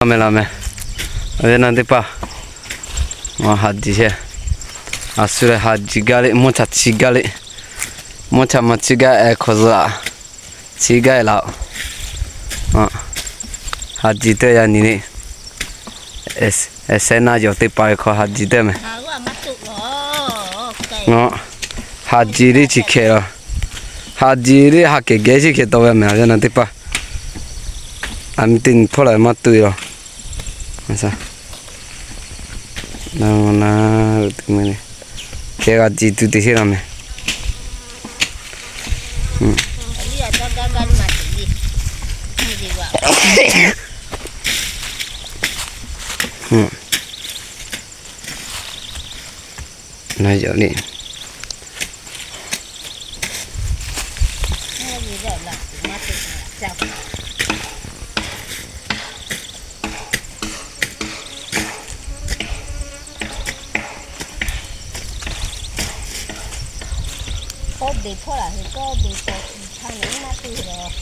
Meh la meh, awˬ viˉ awˬ nyi teˇ hpaˍ, haˍ jiˬ sheˍ. A shu leh haˍ jiˬ gaˇ le, mvuhˇ chaꞈ chi gaˇ le, mvuhˇ chaꞈ maˬ chi gaˇ ehˍ hk'awꞈ zuhꞈ, chi gaˇ e laˬ-oˬ. Haˍ jiˬ teˇ yaꞈ nyi le, ehˍ sehˉ naˇ yawˬ teˇ hpaˍ ve hk'aw haˍ jiˬ teˇ meh. Haˍ jiˬ le chi hkeh laˬ, haˍ jiˬ le ha kehˬ geh chi hkeh tawˆ ve meh, awˬ viˉ awˬ nyi teˇ hpaˍ. A mi teˇ nyi hpawˇ la maˇ tu e laˬ. Hkeh g'a jiˬ tuˬ teˇ sheˉ la meh. Na yawˬ le. Kawˇ beˬ hpawˇ laˬ hui kawˇ beˬ paw tiꞈ hk'a nyi maˇ te lawˬ.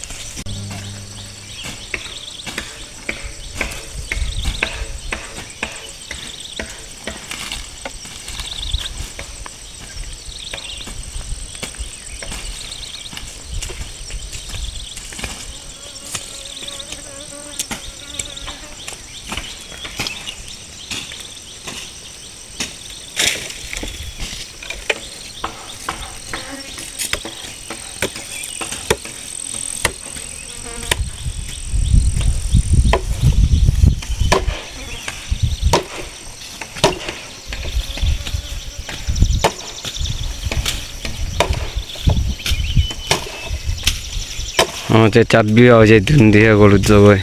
Ca biˇ a ce tuˬ nyi teˇ g'aˇ k'o lo tcuh ve,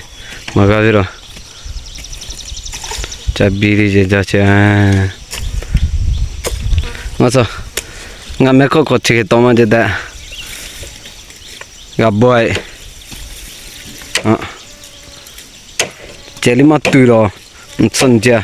maˬ g'a ve laˬ. Ca biˇ le ce ca ce. Ngaˬ meh hkawˇ hk'awꞈ chi hk'e tawˆ maˇ ce tehꞈ g'a bawˆ e. Ceh liˇ maˇ tu lawˬ, tsuhˇ nyi ce.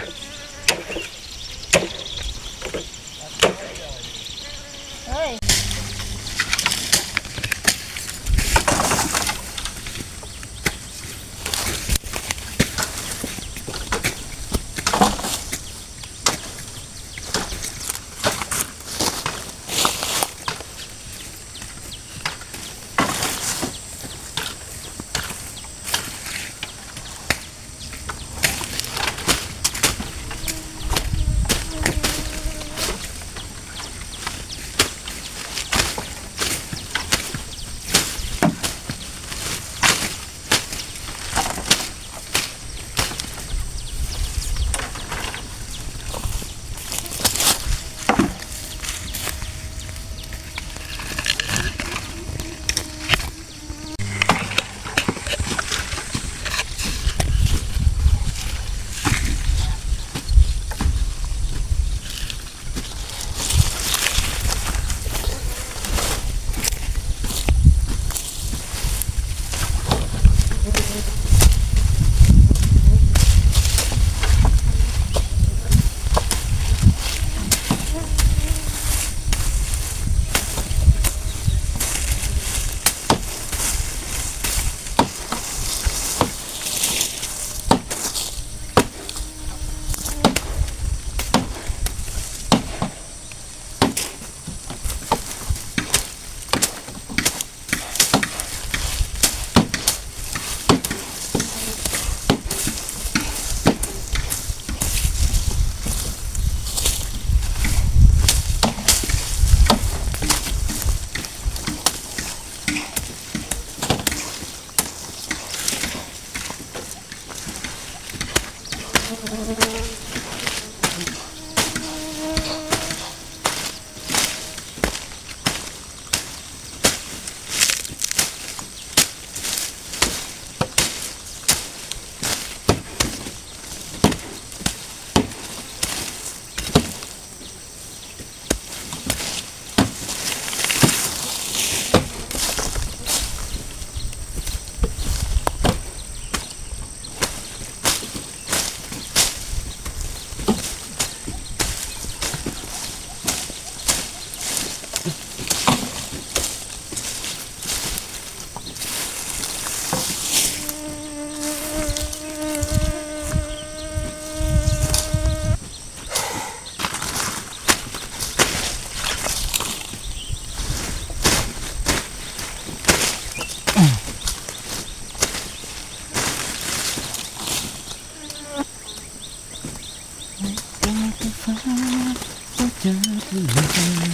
Maˇ shiˍ,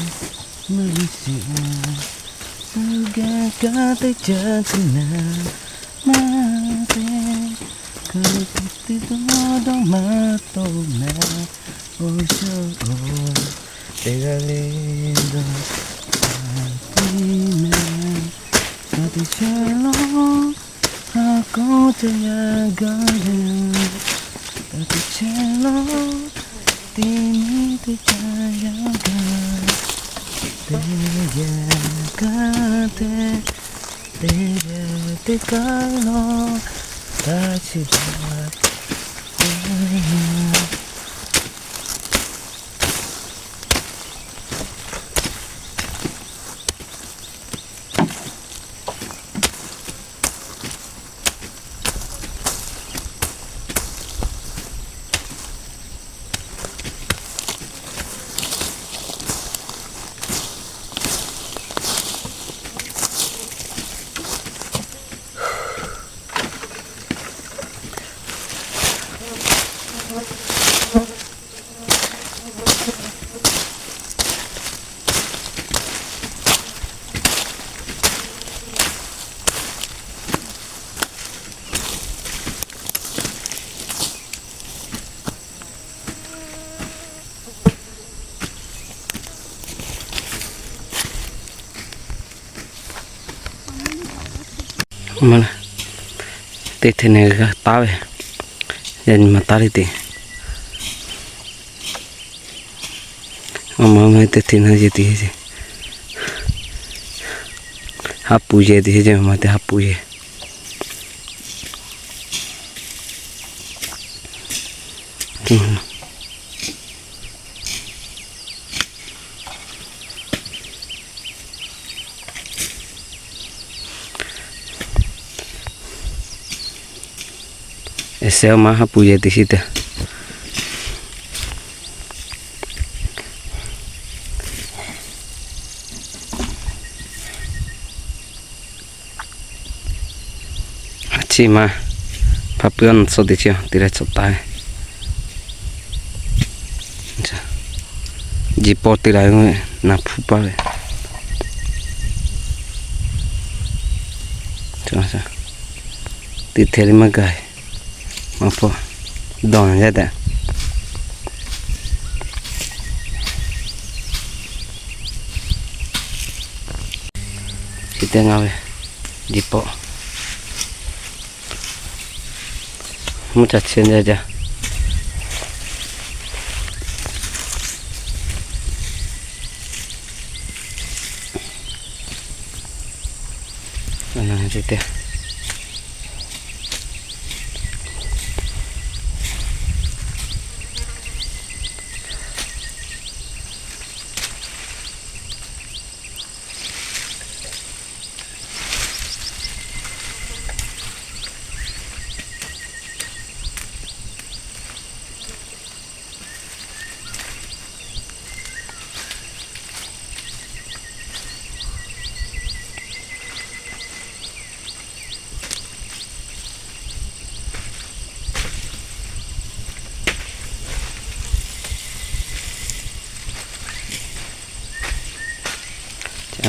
maˇ shiˍ, tuˬ gaˇ kanˉ teˇ caˉ tuˬ naˍ, maˇ te, kaꞈ teˇ teˇ dawˇ dawˇ maˇ tawˆ naˍ, awˬ shuˍ awˬ, teˇ g'aˇ le dawˇ, a tiˉ naˍ, kaꞈ teˇ chehˇ lawˇ, ha k'oˆ ca yaˇ gaˇ le, kaꞈ teˇ chehˇ lawˇ, teˇ nyi teˇ ca yaˇ gaˇ, teˇ yaˇ kaꞈ te, teˇ yaˇ teˇ kaˉ lawˇ, kaꞈ chi daꞈ Teˇ hteˇ ne g'a taˉ ve, yaꞈ nyi ma taˉ le te. Aˬ ma ma teˇ hteˇ na yehˬ te, haˉ pui yehˬ te, ma te haˉ pui yehˬ. Eˬ, sehˉ ma haˉ pui yehˬ te shiˍ te. Chi ma hpa pui a na tcuh te chi te leh tcuh taˍ ve. Jiˬ paw te la ve, naˍ hpu paˇ ve. Teˇ hteˇ le maˇ gaˬ, maˇ paw, dawˬ yaˇ tehꞈ. Chi teˇ ngaˇ ve jiˬ paw, mvuhˇ caˇ chi jaˇ jaˇ.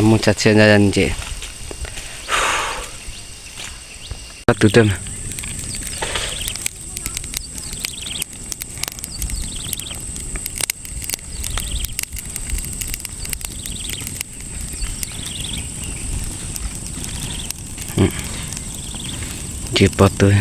Mvuhˇ caˇ chi jaˇ jaˇ nyi ce. Ka tuˬ te ma. Jiˬ paw tuˬ.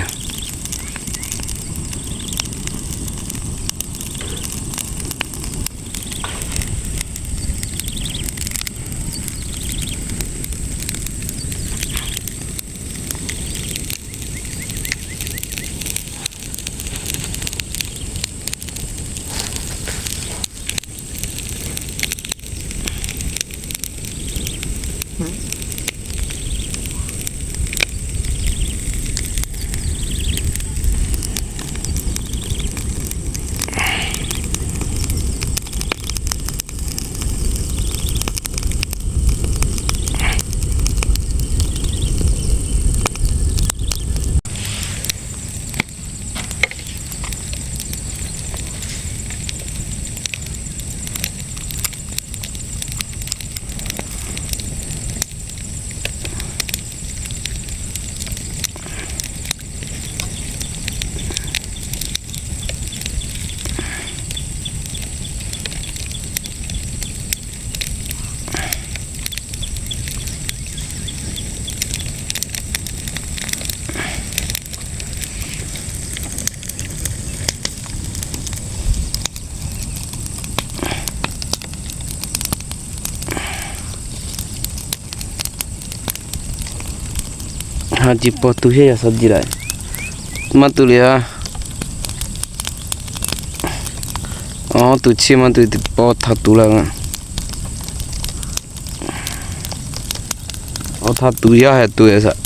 Ha, chi paw tu heˆ yaˇ shaˍ ji la. Maˇ tu le a. Awˬ, tu chi maˇ tu teˇ paw htaˇ tu la. Awˬ, htaˇ tu yaˇ heh tu e shaˍ.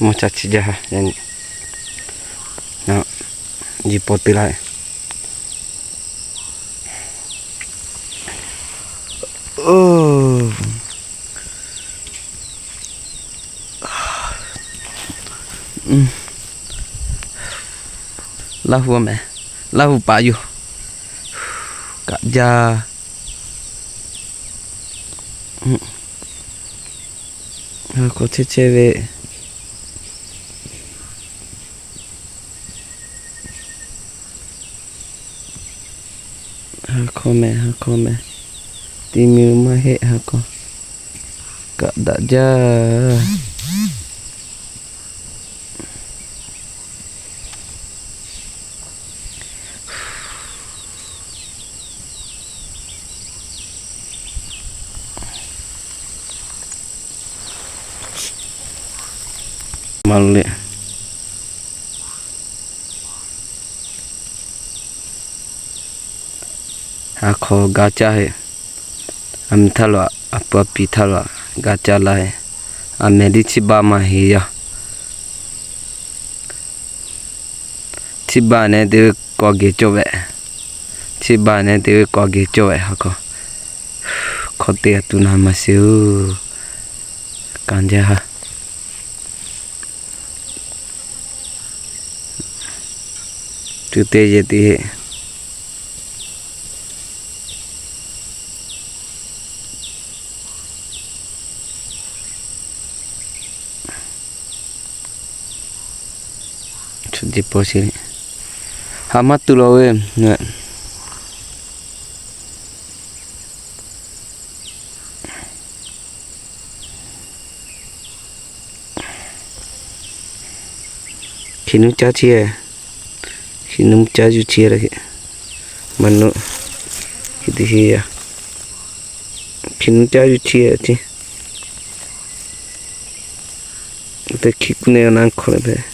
Maˇ ca chi jaˇ ha, yaꞈ nyi, jiˇ paw te laˇ. Laˇ hu mehˍ, Laˇ hu paˍ yoˬ. Kaꞈ jaˇ. Ha k'aw chehˇ chehˇ ve. Ha k'aw mehˍ, ha k'aw mehˍ. Ti mi maˇ heˆ ha k'aw. Kaꞈ daꞈ jaˇ. Maˇ le. Ha k'aw gaˇ caˇ heˆ. A miˬ htaˇ lo, a pu a piˍ htaˇ lo gaˇ caˇ laˇ heˆ. A mehˍ liˇ chiˇ baˆ maˇ heˆ yaˇ. Chiˇ baˆ nehˬ te ve k'aw geh cawˇ ve. Chiˇ baˆ nehˬ te ve k'aw geh cawˇ ve ha k'aw. Hk'aw te a tuˬ na maˇ sheˍ oˬ. Kanˍ jaˇ ha. Tuˬ te yehˬ te heˆ. Chi paw chi, ha maˇ tuˬ la ve. Hkiˬ nuˇ caˇ chi, hkiˬ nuˇ caˇ yuˬ chi la hkiˬ, maˇ nuˇ, hkiˬ te he ya, hkiˬ nuˇ caˇ yuˬ chi a chi, te hkiˬ kuˇ ne a na hk'aw le hpehꞈ.